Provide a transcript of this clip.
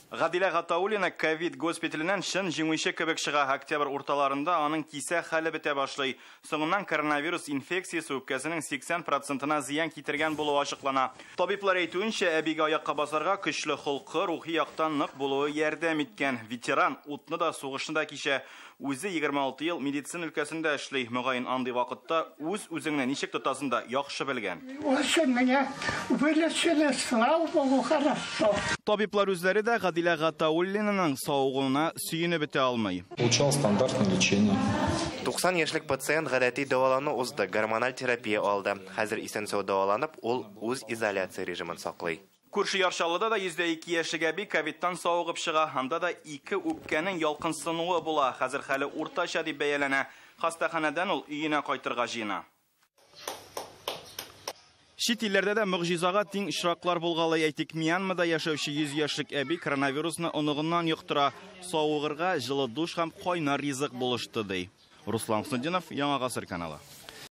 Гадилә Гатауллина ковид госпиталеннән чын җиңүче кебек чыга. Октябрь урталарында аның кисә хәле бетә башлый. Соңыннан коронавирус инфекциясе үпкәсенең 80%-на зыян китергән булуы ачыклана. Табиблар әйтүенчә, әбигә аякка басарга көчле холкы, рухи яктан нык булуы ярдәм иткән. Ветеран утны да, сугышны да кичә. Үзе 26 ел медицина өлкәсендә эшли. Мөгаен, андый вакытта үз-үзеңне ничек тотасын да яхшы белгән. Очень меня вылечили, слава богу, хорошо. Табиблар үзләре дә Гадилә Гатауллинаның савыгуына сөенеп бетә алмый. Получал стандартное лечение. 90 яшьлек пациент гадәти дәвалану узды, гормональ терапия алды. Хәзер исән-сау дәваланып, ул үз изоляция режимын саклый. Күрше Яр Чаллыда да 102 яшьлек әби ковидтан савыгып чыга. Анда да ике үпкәнең ялкынсынуы була. Хәзер хәле уртача дип бәяләнә. Хастаханәдән ул өенә кайтырга җыена. Чит илләрдә дә могҗизага тиң очраклар булгалый. Әйтик, Мьянмада яшәүче 100 яшьлек әби коронавирусны оныгыннан йоктыра. Савыгырга җылы душ һәм кайнар ризык булышты, ди. Руслан Хөснетдинов, Яңа Гасыр каналы.